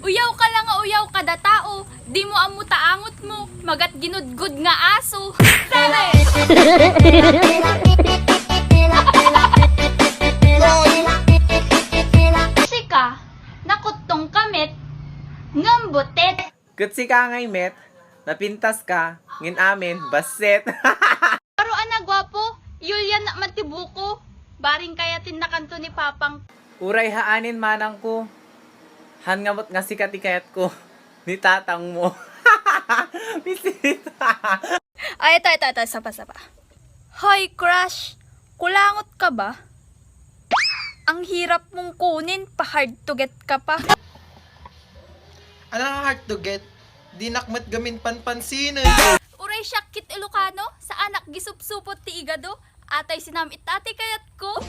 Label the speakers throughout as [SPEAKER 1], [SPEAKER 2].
[SPEAKER 1] Uyaw ka lang nga uyaw kada tao, di mo amuta angot mo, magat ginudgod nga aso. Sika, nakutong kamit, ngambutet.
[SPEAKER 2] Kutsi ka ngay, met. Napintas ka. Ngin amin, baset.
[SPEAKER 1] Pero ana gwapo, Yulian na matibuko. Baring kayatin na kanto ni Papang.
[SPEAKER 2] Uray haanin manang ko. Han ngamot nga sikat ikayat ko. Ni tatang mo. Bisit.
[SPEAKER 1] Ay, ito, sapa. Hoy, crush, kulangot ka ba? Ang hirap mong kunin, pa-hard to get ka pa.
[SPEAKER 3] Ano nga hard to get? Di nakmat gamin panpansin.
[SPEAKER 1] Uray syakit Ilocano, sa anak gisupsupot ti igado, atay sinamit ati kayat ko.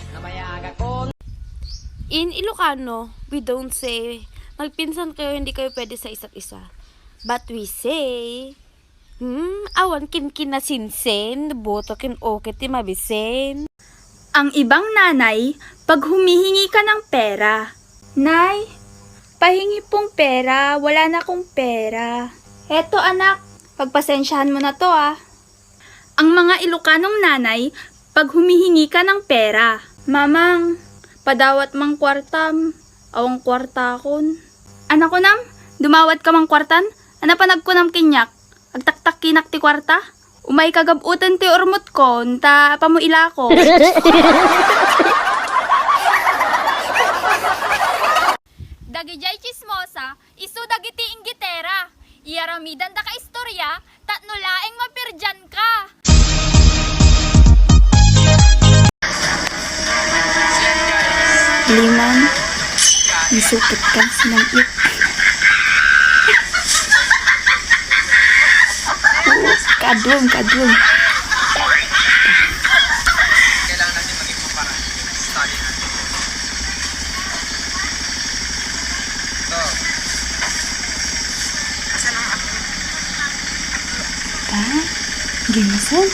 [SPEAKER 4] In Ilocano, we don't say, magpinsan kayo, hindi kayo pwede sa isa't isa. But we say, awan kin kinasinsen, boto kin okay ti mabisen.
[SPEAKER 1] Ang ibang nanay, pag humihingi ka ng pera, Nay, pahingi pong pera, wala na akong pera. Eto anak, pagpasensyahan mo na to ah. Ang mga Ilocanong nanay, pag humihingi ka ng pera, Mamang, padawat mang kwartam, awang kwarta kon. Anak ko nam, dumawat ka mang kwartan, anapanag ko nam kinyak, agtaktak kinak ti kwarta, umay kagabutan ti urmot ko, nta pamuila ko. Dagijay chismosa, isu dagiti inggitera, iyaramidan da ka istorya, tatno laeng mapirjan ka.
[SPEAKER 4] Liman, isukit ka sinamit. Kadung.
[SPEAKER 3] Kailangan natin maging kumpara. Study natin. So, asan ang ako?
[SPEAKER 4] Gimasan?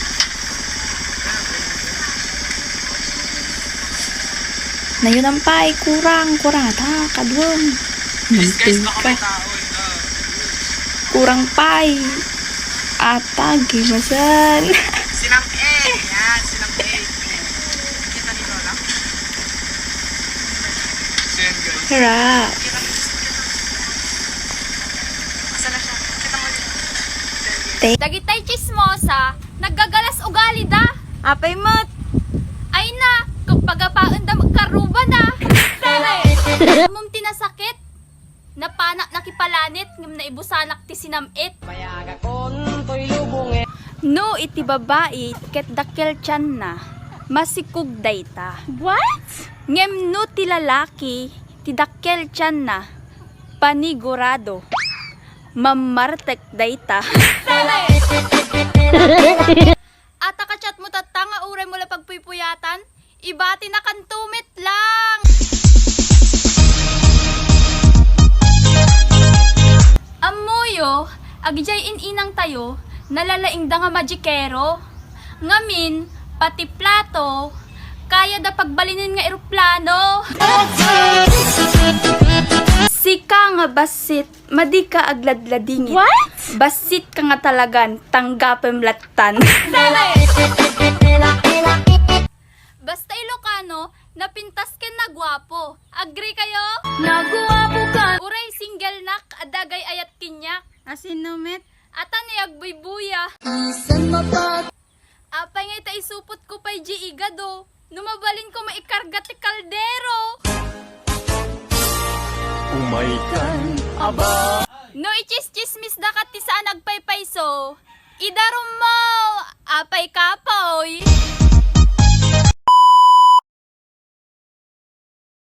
[SPEAKER 4] Na yun ang pay, kurang ata, kadung. Namping ka. Kurang pay. Ata, gimasan.
[SPEAKER 3] Silang A. Yan, silang A. Kita ni Lola. So yan guys.
[SPEAKER 4] Harap.
[SPEAKER 3] Asan na siya? Kita mo yun.
[SPEAKER 1] Dagitay chismosa, naggagalas ugali da. Apay mat. Ay na, kapag apaan da magkaruba na. Amom tinasakit. Napanak nakipalanit, ngam na ibusanak ti sinamit. No, iti babae, ket dakkel tiyan na. Masikug dayta. What? Ngem no ti lalaki, ti dakkel tiyan na. Panigurado. Mamartek dayta. Ata ka chat mo tatanga uray mo la pagpuypuyatan. Ibati na kantumit lang. Amuyo, agijay inang tayo, nalalaing da nga magikero. Ngamin, pati plato, kaya da pagbalinin nga eroplano. Sika nga basit, madi ka agladladingit. What? Basit ka nga talagan, tanggapem latan. Basta Ilocano, napintas ken na gwapo. Agree kayo? Nagwapo ka. Uray single nak, adagay ayat kinyak. Asin no met? Ata niyag buybuya. Apay nga ita isupot ko pa'y igado. Numabalin ko maikarga ti kaldero.
[SPEAKER 5] Umaikan, aba.
[SPEAKER 1] No ichis-chismis da kat ti saan agpaypayso. Idarum mo, apay kapoy.